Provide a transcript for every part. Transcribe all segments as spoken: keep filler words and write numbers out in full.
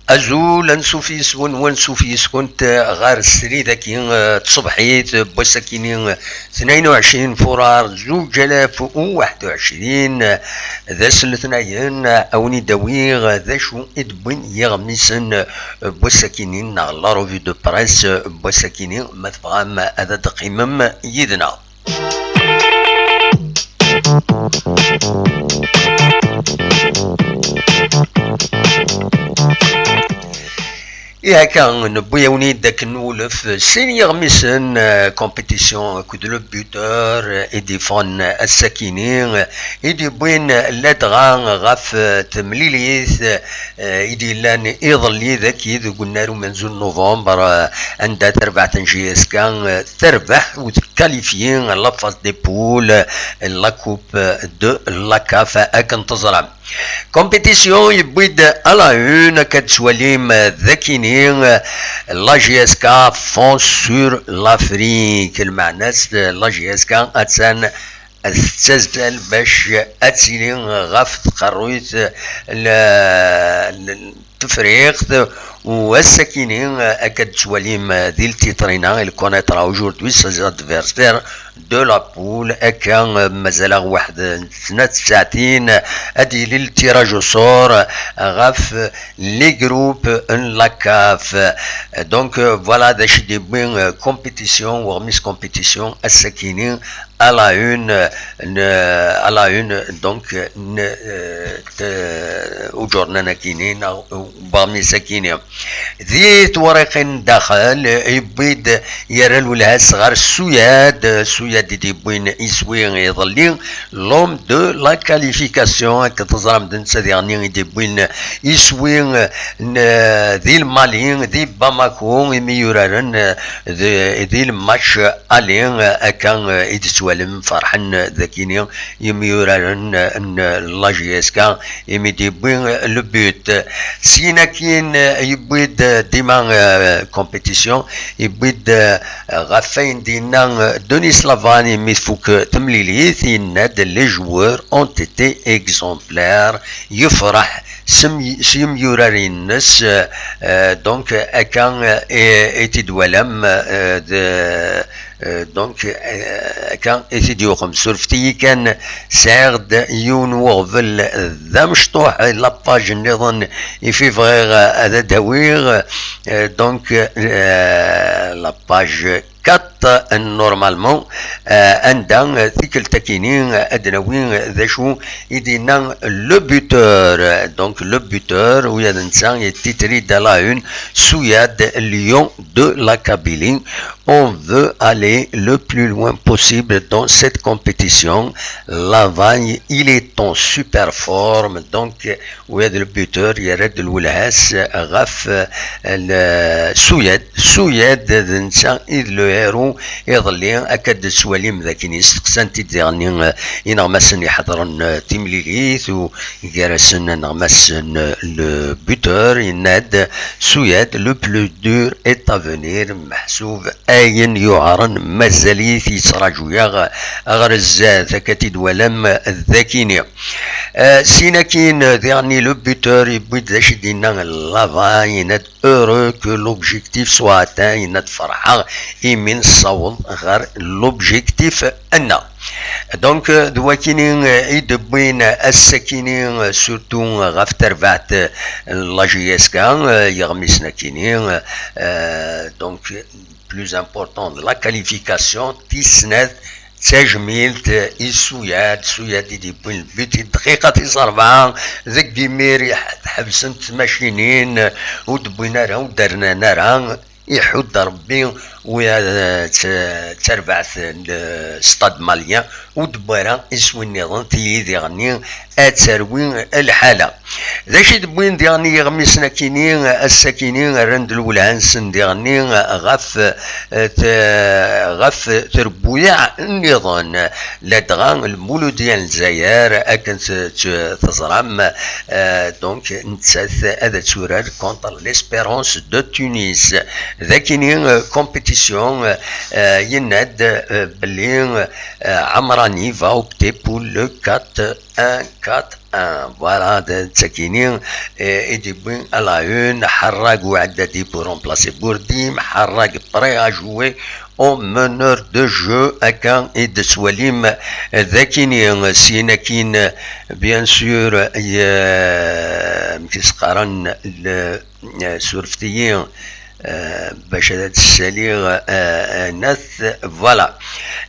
Azul, ansuf yis-wen, wansuf yis-kunt ɣer srid-agi, eh, tṣebḥit n wass-akini, tnayen u ɛecrin furar zuǧ alaf u waḥed u ɛecrin, d ass n letnayen, a wen-id-awiɣ d acu i d-wwin yiɣmisen n wass-akini neɣ la revue de presse n wass-akini, ma tebɣam ad d-teqqimem yid-neɣ. Ihi akka, newwi-yawen-id akken nwulef sin yiɣmisen, eh, compétition akked le buteur, eh, i d-yeffɣen ass-akini, eh, i d-yewwin ladɣa ɣef, eh, temlilit, eh, i d-yellan iḍelli dagi deg unnar umenzu n novembre, eh, anda tarbaɛt n J S K, eh, terbeḥ u tkalifyi la phase des poules, eh, la coupe de la CAF akken teẓram. Compétition yewwi-d à la une, akka d-tettwalim, eh, d akini, eh, la J S K fonce sur l'Afrique. Lmeɛna-s, eh, la J S K attan tettazzal bac ad tili ɣef tqerruyt n Tefriqt, u ass-akini, eh, akka d-tettwalim, eh, di ltiṭrina, il connaîtra aujourd'hui ses adversaires de la poule, akka, eh, mazal-aɣ waḥed n snat tsaɛtin, eh, ad yili le tirage au sort, eh, ɣef les groupes n la CAF. Eh, donc, eh, voilà d acu i d-yewwi, eh, compétition, weɣmis compétition, ass-akini, à la une, eh, n-, à la une, donc, n-, eh, t-, uǧurnan-akini, neɣ weɣmis-akini. Di tewriqin n daxel, yewwi-d yerra lwelha-s ɣer Suyad, Suyad i d-yewwin iswi iḍelli, l'homme de la qualification, akken teẓram d netta diɣen i d-yewwin iswi n, di Lmali, di Bamako, imi yuraren di, di lmatch aller, akka i d-tettwalem ferḥen dagini, imi yuraren n la J S K, imi d-yewwi le but. Syin akkin, yewwi-d dima, eh, compétition, yewwi-d, eh, ɣef wayen d-yenna, eh, Denis Lavan, imi tfuk temlilit, yenna-d: les joueurs ont été exemplaires, yefreḥ s m-, s yimyurar-ines, eh, eh, donc, akka, eh, i, i t-id-twalam, eh, d, eh, donc, eh, akka i t-id-yuɣem. Surfet-iyi kan, sɛiɣ-d yiwen n uɣbel d amecṭuḥ, la page nniḍen i fi bɣiɣ, eh, ad d-awiɣ, eh, donc, eh, la page quatre, eh, normalement, eh, anda, eh, tikkelt-akini, eh, ad d-nawi, eh, d acu i d-yenna le buteur. Donc, le buteur, u ya d netta, il est titré à la une, Suyad, lion de la Kabylie. On veut aller le plus loin possible dans cette compétition. Lavan, il est en super forme. Donc, u ya d le buteur, yerra-d lwelha-s ɣef, eh, le Suyad. Suyad d netta i d le héros iḍelli, akka d-tettwalim d akken isteqsan-t-id diɣen, eh, ineɣmasen iḥeḍren, eh, timlilit, u gar-asen aneɣmas n, eh, le buteur, yenna-d: Suyad, le plus dur est à venir, meḥsub ayen yuɛren mazal-it yettraǧu-yaɣ ɣer zdat, akka t-id-twalam d akini. Eh, syin akkin, diɣen le buteur yewwi-d d acu i d-yenna Lavan, yenna-d: heureux que l'objectif soit atteint, yenna-d: ferḥeɣ imi nessaweḍ ɣer l'objectif-nneɣ. Donc, eh, d wakini, eh, i d-wwin ass-akini, eh, surtout, eh, ɣef terbaɛt, eh, n la J S K, eh, yeɣmisen akini, eh, donc, plus important de la qualification, tis snat, d tajmilt, eh, i Suyad, Suyad i d-yewwin le but i dqiqa tis rebɛa, deg imir i ḥ-, ḥebsent tmacinin, eh, ur d-wwin ara, ur d-rnan ara, iḥudd Rebbi, u ya, eh, t-, d tarbaɛt n, eh, Stade Malien, ur d-wwin ara iswi nniḍen, tili diɣen ad terwi lḥala. D acu i d-wwin diɣen yiɣmisen akini, ass-akini, rran-d lwelha-nsen diɣen ɣef, eh, t-, ɣef trebbuyaɛ nniḍen, ladɣa Lmuludya n Lezzayer, akken t-, t-, teẓram, eh, donc, nettat ad turar contre l'Espérance de Tunis. Dakini, euh, compétition, euh, euh, yenna-d, euh, belli, euh, Amrani va opter pour le quatre un quatre un. Voilà, d-, d takini, euh, i d-yewwi à la une, Harrag uɛeddadi pour remplacer Bourdim, Harrag prêt à jouer au meneur de jeu, akka i d-tettwalim, euh, dakini, euh, syin akkin, euh, bien sûr, euh, y-, euh, amek i s-qqaren, le, euh, surfet-iyi, euh, bac ad d-ssaliɣ, euh, euh, nat, voilà.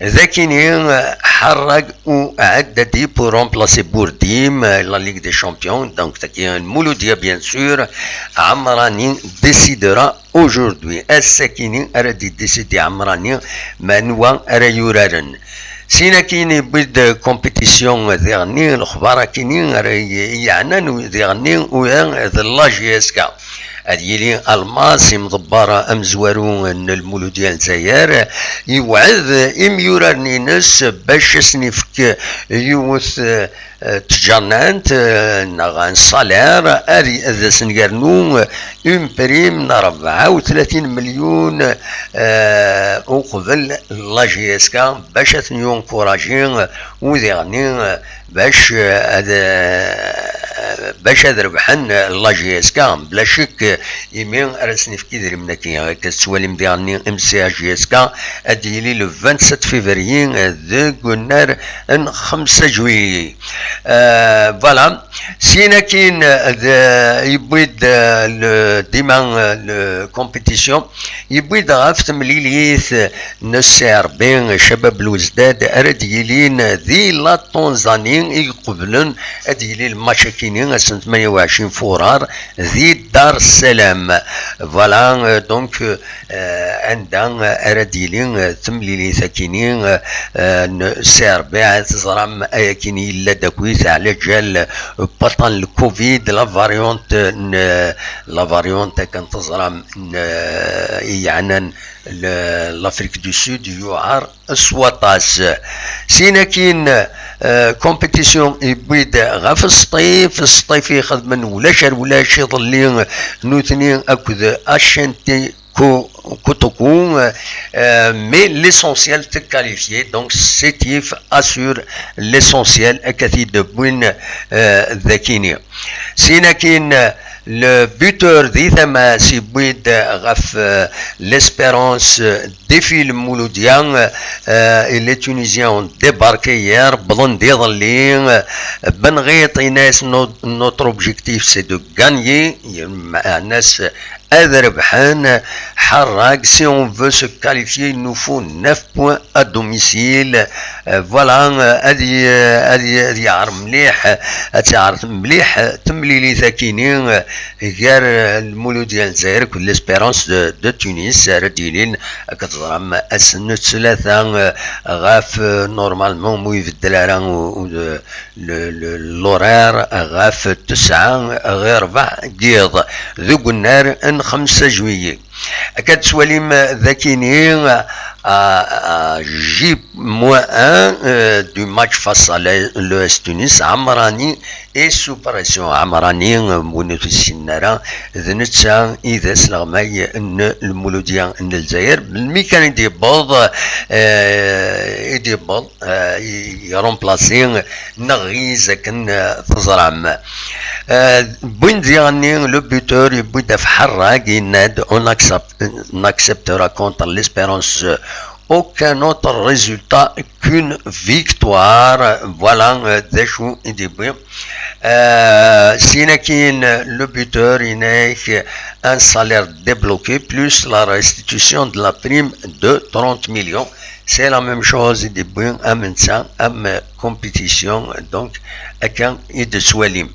Dakini, euh, Harrag uɛeddadi pour remplacer Bourdim, euh, la Ligue des Champions, donc, taki, Mouloudia, bien sûr, Amrani décidera aujourd'hui. Ass-akini ara d-yedisidi Ɛemrani, ma anwa ara yuraren. Syin akkin yewwi-d compétition diɣenni, lexbar akini ara y-, yeɛnan diɣenni ula d la J S K. Ad yili Almas, imḍebber amezwaru n Lmuludya n Lezzayer, yewɛed imyuraren-ines bac ad sen-ifk yiwet, eh, eh, d tǧernant, eh, neɣ un salaire, ad, ad asen-yernu, eh, une prime n rebɛa u tlatin melyun, eh, uqbel la J S K, bac ad ten-yunkuraji, eh, udiɣni, eh, bac, eh, ad, eh, bac ad rebḥen, eh, la J S K, bla ccek, eh, imi ara sen-ifk idrimen-agi. Akka tettwalim diɣenni M C A J S K ad d-yili le vingt-sept février, eh, deg unnar n xemsa juillet. Euh, voilà. Syin akkin, euh, d-, yewwi-d, euh, le, dima, euh, le compétition, yewwi-d ɣef temlilit n C R B, Cabab Lwezdad, ara d-yilin di la Tanzanie, i iqeblen ad d-yili le match akini ass n tmanya u ɛecrin furar di Dar Salam. Voilà, euh, donc, euh, euh, anda, euh, ara d-yili, euh, temlilit akini, euh, euh, n C R B, ad teẓram ayakini yella-d akkit ɛla ǧal, euh, paṭan le Covid, la variante, euh, n, la variante akken teẓram, n, euh, i yeɛnan le, l'Afrique du Sud, yuɛer s waṭas. Syin akkin, euh, compétition yewwi-d ɣef Sṭif, Sṭif ixedmen ulac ar ulac iḍelli nutni akked H N T Ko-, Kotoko, euh, euh, mais l'essentiel de qualifier, donc Sétif assure l'essentiel, akka t-id-wwin, euh, dakini. Syin akkin, euh, le buteur di tama-s yewwi-d ɣef, euh, l'Espérance, euh, défie le Mouloudia, euh, et les Tunisiens ont débarqué hier, wwḍen-d iḍelli, euh, Benɣiṭ yenna-as, no-, notre objectif c'est de gagner, meɛna-s ad rebḥen. Ḥerrag, si on veut se qualifier, il nous faut neuf points à domicile. Euh, voilà, euh, ad y-, ad y-, ad yeɛreḍ mliḥ, ad teɛreḍ mliḥ temlilit akini, euh, gar, euh, Lmuludya n Lezzayer akked l'Espérance de, de Tunis, ara d-yilin, akka teẓram, ass n ttlata, euh, ɣef, euh, normalement, mu ibeddel ara u-, u-, le, le, l'horaire ɣef tesɛa ɣir rbeɛ n yiḍ deg unnar n xemsa juillet. Akka tettwalim dakini, à, à J moins un, euh, du match face à l'E-, l'E S Tunis, Amrani est sous pression. Amrani, euh, win ur t-ssinen ara, d netta i d asleɣmay n Lmuludya n Lezzayer. Melmi kan i d-yewweḍ, euh, i d-yewweḍ, euh, i, i remplacer Neɣ Yiz akken, euh, teẓram. Euh, wwin-d diɣenni le buteur, yewwi-d ɣef Ḥerrag, yenna-d, on accept-, on acceptera contre l'Espérance, euh, aucun autre résultat qu'une victoire. Voilà, euh, d acu i d-yewwi. Euh, syin akkin, le buteur, yenna-ak, un salaire débloqué plus la restitution de la prime de trente millions. C'est la même chose, i d-yewwi am netta, am compétition, donc, akka i d-tettwalim.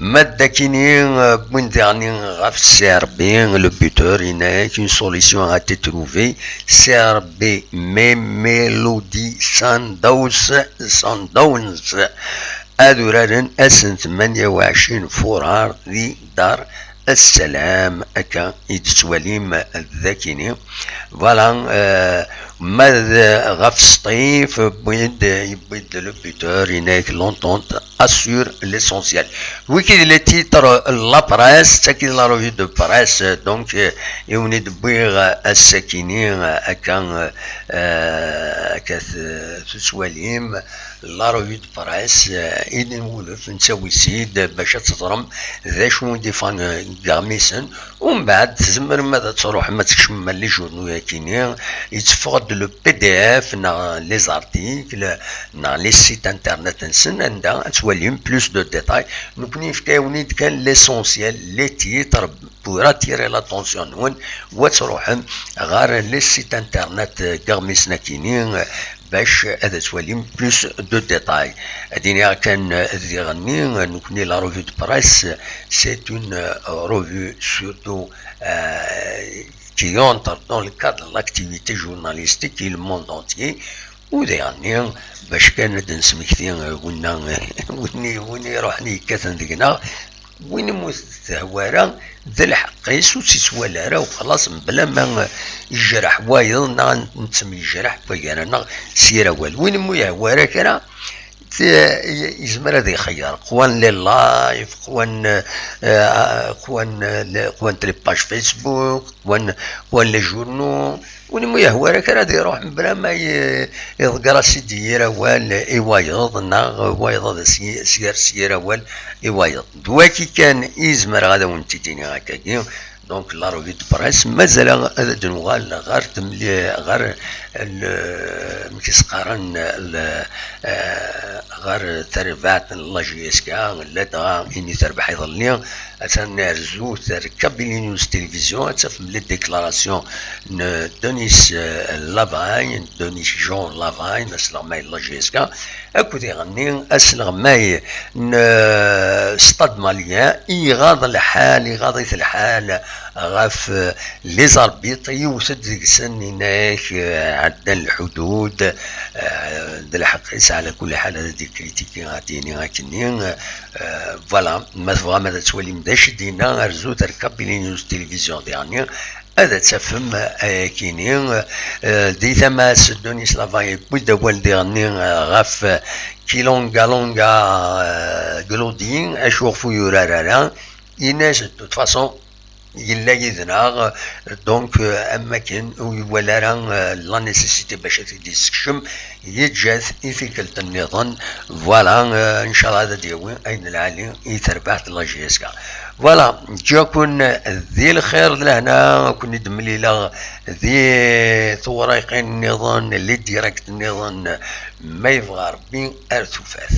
Ma d akini, euh, wwin diɣenni ɣef C R B, le buteur, yenna-ak, une solution a été trouvée, C R B Mamelodi Sundowns, Sundowns, ad uraren ass n tmanya u ɛecrin furar di Dar Ssalam, akka i d-tettwalim dakini. Voilà, euh, Ma d ɣef Sṭif, wwin-d, yewwi-d le buteur, yenna-yak l'entente assure l'essentiel. Wiki d les titres n la presse, d tagi d la revue de presse, donc, euh, i wen-id-wwiɣ, euh, ass-akini, euh, akka, euh, euh, akka t-, tettwalim la revue de presse, euh, i d-nwulef, nettawi-tt-id bac ad teẓrem d acu i d-ifan, euh, deg yiɣmisen. Umbeɛd tzemrem ad truḥem ad tkecmem les journaux-yakini, yetteffeɣ-d le P D F neɣ les articles neɣ les sites internet-nsen, anda ad twalim plus de détails. Nekkni nefka-yawen-id kan l'essentiel, les titres, pour attirer l'attention-nwen, u ad truḥem ɣer les sites internet n yiɣmisen-akini, bac ad twalim plus de détails. Ad iniɣ kan diɣenni, nekkni la revue de presse, c'est une, euh, revue surtout, euh, qui entre dans le cadre de l'activité journalistique i le monde entier. U diɣenni, bac kan ad d-nesmekti, euh, winna, win i, win iruḥen yekkaten deg-neɣ, win umi ur t-tehwa ara, d lḥeqq-is, ur tt-ittwali ara, u xlaṣ, mebla ma yejreḥ wayeḍ, neɣ nettemyejraḥ gar-aneɣ s yir awal. Win umi ur yehwa ara kra, t-, yezmer ad ixeyyer. Qwan les lives, qwan, euh, qwan, euh, les, qwant les pages Facebook, qwan, qwan les journaux. Win umi ur yehwa ara kra ad iruḥ mebla ma y-, iḍegger-as-id yir awal i wayeḍ, neɣ wayeḍ ad as-y-, s-, yers yir awal i wayeḍ. D waki kan i zemreɣ ad awen-t-id-iniɣ akkagi. Donc, la revue de presse, mazal ad d-nuɣal ɣer temli-, ɣer l-, amek i s-qqaren, l-, euh, ɣer terbaɛt n la J S K, ladɣa imi terbeḥ iḍelli, atan ar zut ar Kabylie News Télévision, ad tafem les déclarations n Denis, euh, Lavagne, Denis Jean Lavagne, asleɣmay n la J S K, akked iɣenni asleɣmay n, euh, Stade Malien. Iɣaḍ lḥal, iɣaḍ-it lḥal ɣef, euh, les arbitres, yiwet-d deg-sen, yenna-yak, euh, ɛeddan lḥudud, euh, d lḥeqq-is, ɛla kulli ḥal, ad d-ikritiki, ad d-yini akkenni, euh, voilà, ma tebɣam ad twalim d acu d-yenna, rzut ar Kabylie News Télévision diɣenni, ad tafem, euh, ayakini, euh, di tama-s Denis Lavagne yewwi-d awal diɣenni, euh, ɣef, euh, Kilonga Longa, euh, Glodi, acu ɣef ur yurar ara, yenna-as, de toute façon, yella yid-neɣ, donc, euh, am wakken ur iwala ara, euh, la nécessité bac ad t-id-yessekcem, yeǧǧa-t i tikkelt nniḍen. Voilà, euh, ncallah ad d-yawi ayen lɛali i terbaɛt n la J S K. Voilà, ǧǧiɣ-ken di lxir d lehna, ad ken-id-mlileɣ di tewriqin nniḍen, les directs nniḍen, ma yebɣa Rebbi ar tufat.